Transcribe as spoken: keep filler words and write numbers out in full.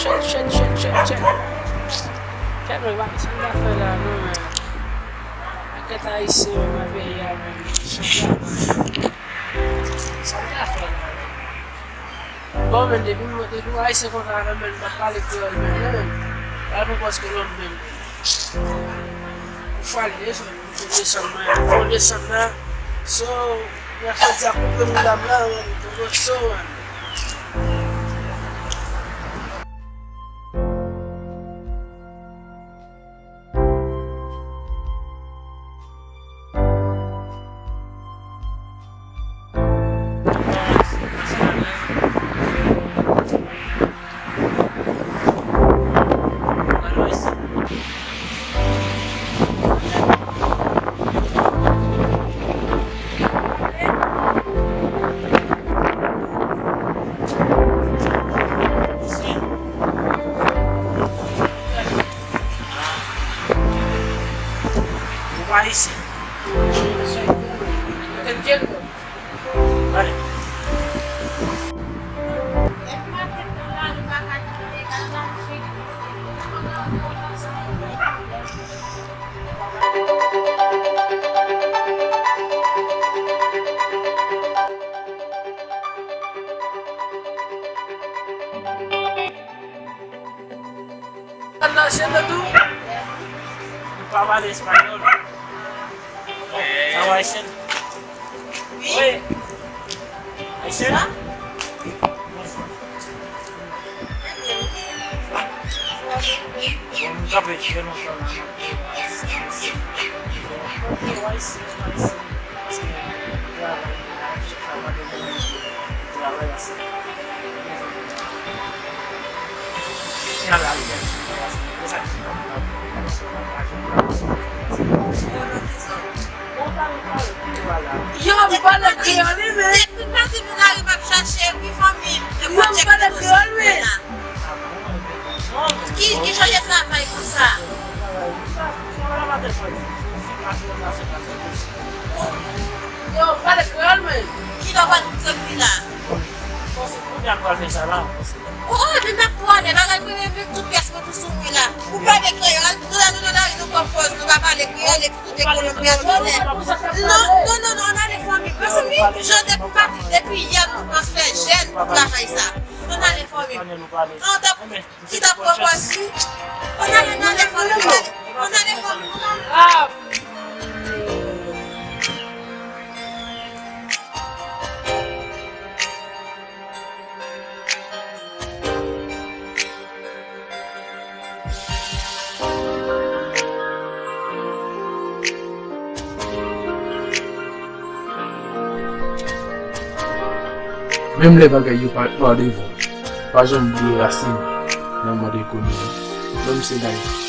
Chèt, chèt, chèt, chèt, chèt. Chèt, men, pa sa m ta fè la, non, men. Pakèt Ayisyen, men, nan peyi a, men. Sa m ta fè? Sa m ta fè la, men? Bon, men, depi mwen, depi w Ayisyen kontre avè m, men, m p ap pale kreyòl, men, non, men. Pa pou paske lòt, men. Ou fwa l desann, ou fè desann, men. Ou fè desann la. So, mèkredi a koupe mouda m la, men. Ou so, men. Ou pa isi. Entiendo. Ale. Ou pa pale espanyòl? Sa w Ayisyen? Wi. Ayisyen? Sa? Bonswa. Bon, nou kanpe trè lontan la. Bon, w Ayisyen, w Ayisyen. Paske travay, travay, travay, Yo, m pale kreyòl, wi, men. Depi m pati pou lari, m ap chache, wi, fanmi m. Yo, m pale kreyòl, wi. Ki, ki jan de travay konsa? Yo, pale kreyòl, men. Kilè w pral montre m li la? Oh, oh, men m ap pwale, bagay mwen, men tout pyès mwen tou sou mwen la. Ou pale kreyòl, nou la, nou nan lari, nou pran pòz, nou pa pale kreyòl, epi tout e kolonbyen, nou lè. Non, non, non, non, ann ale fanmi. Paske mi, jan depi pati, depi yè, nou pran fè jèn pou travay sa. Ann ale fanmi. An, t ap Ki t ap pran pòz li? Ann ale, ann ale fanmi, ann ale. Ann ale fanmi. Menm lè bagay yo parèt nwa devan w, pa janm bliye rasin nan mòd ekonomi. Menm se gade.